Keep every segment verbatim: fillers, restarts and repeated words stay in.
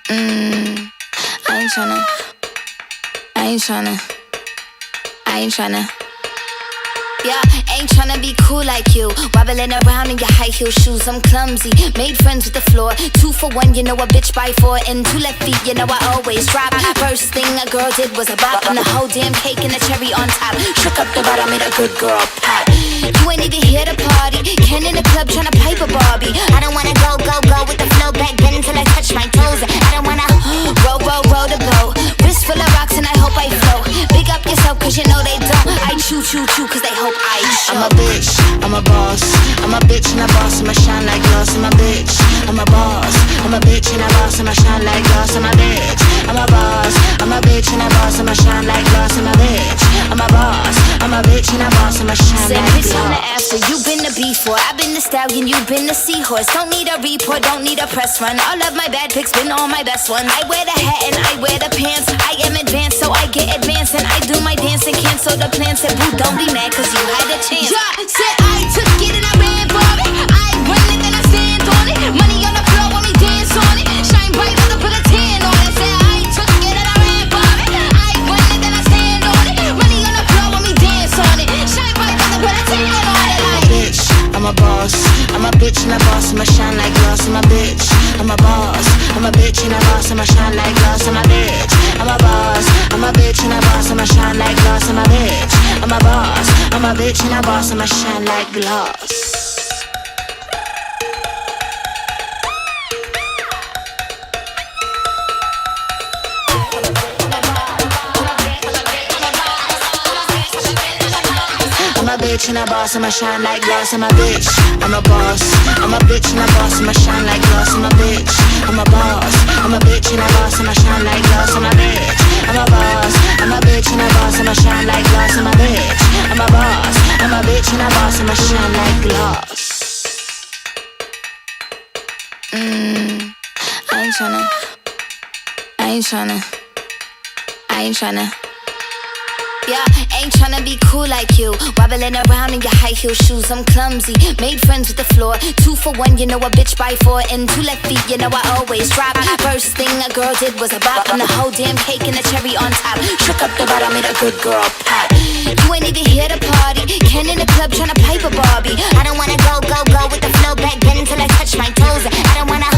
Mm, I ain't tryna, I ain't tryna, I ain't tryna. Yeah, ain't tryna be cool like you. Wobbling around in your high heel shoes, I'm clumsy. Made friends with the floor. Two for one, you know I bitch by four. And two left feet, you know I always drop. First thing a girl did was a bop. I'm the whole damn cake and the cherry on top. Shook up the bottom, made a good girl pop. You ain't even here to party. Can in the club tryna pipe a Barbie. I don't wanna go, go, go with the flow back then until I touch my toes. I don't wanna row, row, row the boat. Wrist full of rocks and I hope I float. Big up yourself cause you know they don't. I chew, chew, chew cause they hope I choke. I'm a bitch, I'm a boss. I'm a bitch and a boss, I'ma shine like glass. I'm a bitch, I'm a boss. I'm a bitch and a boss, I'ma shine like glass. I'm a bitch, I'm a boss. I'm a bitch and a boss, I'ma shine like glass. I'm a bitch, I'm a boss. I'm a bitch and a boss, I'ma shine like glass. Send pics on the after, you been the before. I've been the stallion, you been the seahorse. Don't need a report, don't need a press run. All of my bad pics been all my best ones. I wear the hat and I wear the pants. I am advanced, so I get advanced. And I do my dance and cancel the plans. Said, boo, don't be mad, cause you had a chance. Yeah, said I took it and I ran for it. I win it, then I stand on it. Money on the floor when we dance on it. Shine bright, mother, put a tan on it. Said I took it and I ran for it. I win it, then I stand on it. Money on the floor when we dance on it. Shine bright, mother, put a tan on it. Like, bitch, I'm a boss. I'm a bitch and a boss. I'ma shine like glass. I'm a bitch. I'm a boss. I'm a bitch and a boss. I'ma shine like glass. I'm a bitch. I'm a boss. I'm a bitch and a boss. I'ma shine like glass. I'm a bitch. I'm a boss. I'm a bitch and a boss. I'ma shine like glass. I'm a bitch and a boss, I'ma shine like glass. I'm a bitch, I'm a boss. I'm a bitch and a boss, I'ma shine like glass. I'm a bitch, I'm a boss. I'm a bitch and a boss, I'ma shine like glass. I'm a bitch, I'm a boss. I'm a bitch and a boss, I'ma shine like glass. I'm a bitch, I'm a boss. I'm a bitch and a boss, I'ma shine like glass. Mm, I ain't tryna, I ain't tryna, I ain't tryna. Yeah, ain't tryna be cool like you. Wobbling around in your high heel shoes, I'm clumsy. Made friends with the floor. Two for one, you know I bitch by four. And two left feet, you know I always drop. First thing a girl did was a bop. And the whole damn cake and the cherry on top. Shook up the bottom, made a good girl pop. You ain't even here to party. Can in the club tryna pipe a Barbie. I don't wanna go, go, go with the flow back then until I touch my toes. I don't wanna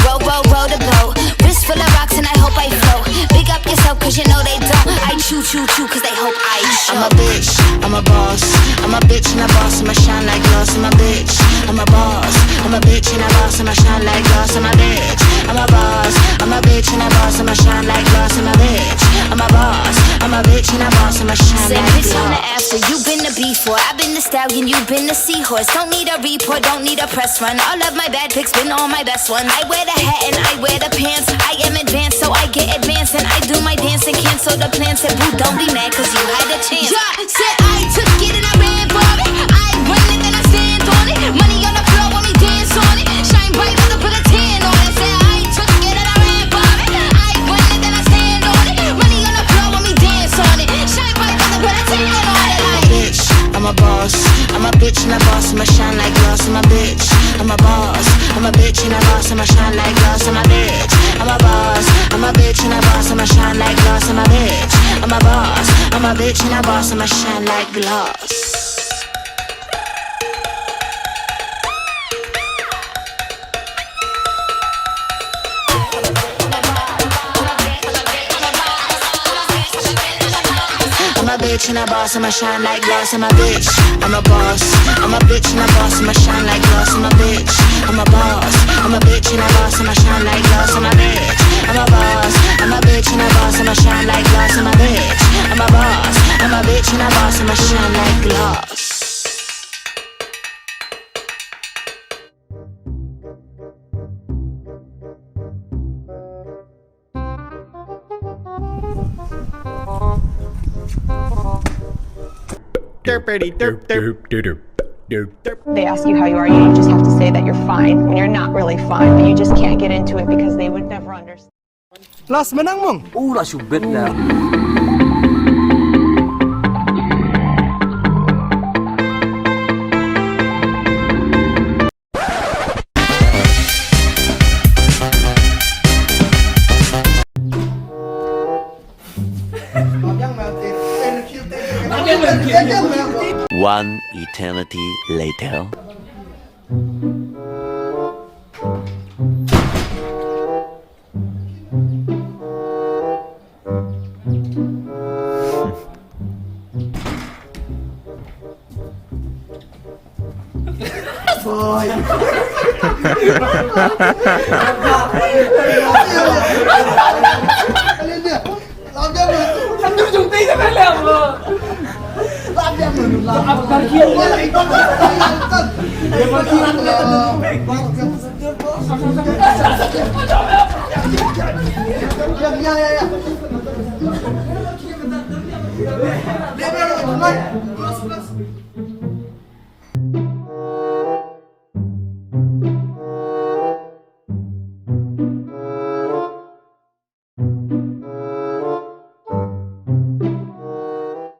row, row, row the boat. Wrist full of rocks and I hope I float. Big up yourself cause you know they don't. I chew, chew, chew cause they hope I choke. I'm a bitch, I'm a boss. I'm a bitch and a boss, I'ma shine like glass. I'm a bitch, I'm a boss. I'm a bitch and a boss, I'ma shine like glass. I'm a bitch, I'm a boss. I'm a bitch and a boss, I'ma shine like glass. I'm a bitch, I'm a boss. I'm a bitch and a boss, I'ma shine like glass. Send pics on the after, you been the before. I've been the stallion, you been the seahorse. Don't need a report, don't need a press run. All of my bad pics been all my best ones. I wear the hat and I wear the pants. I am advanced, so I get advanced. And I do my dance and cancel the plans. Said, boo, don't be mad cause you had a chance. Yeah, said I took it and I ran for it. I win it, then I stand on it. Money on the floor when we dance on it. Shine bright, mother, put a tan on it. Said I took it and I ran for it. I win it, then I stand on it. Money on the floor when we dance on it. Shine bright, mother, put a tan on it. Like, bitch, I'm a boss. I'm a bitch and a boss. I'ma shine like glass. I'm a bitch, I'm a boss. I'm a bitch and a boss. I'ma shine like glass. I'm a bitch, I'm a boss. I'm a bitch and a boss. I'ma shine like glass. I'm a bitch, I'm a boss. I'm a bitch and a boss. I'ma shine like glass. I'm a bitch and a boss, I'ma shine like glass. I'm a bitch, I'm a boss. I'm a bitch and a boss, I'ma shine like glass. I'm a bitch, I'm a boss. I'm a bitch and a boss, I'ma shine like glass. I'm a bitch, I'm a boss. I'm a bitch and a boss, I'ma shine like glass. I'm a bitch, I'm a boss. I'm a bitch and a boss, I'ma shine like glass. Derpity derp derp. They ask you how you are, you just have to say that you're fine when you're not really fine, but you just can't get into it because they would never understand. Las menang mong. Uh, la shubit dah. One eternity later.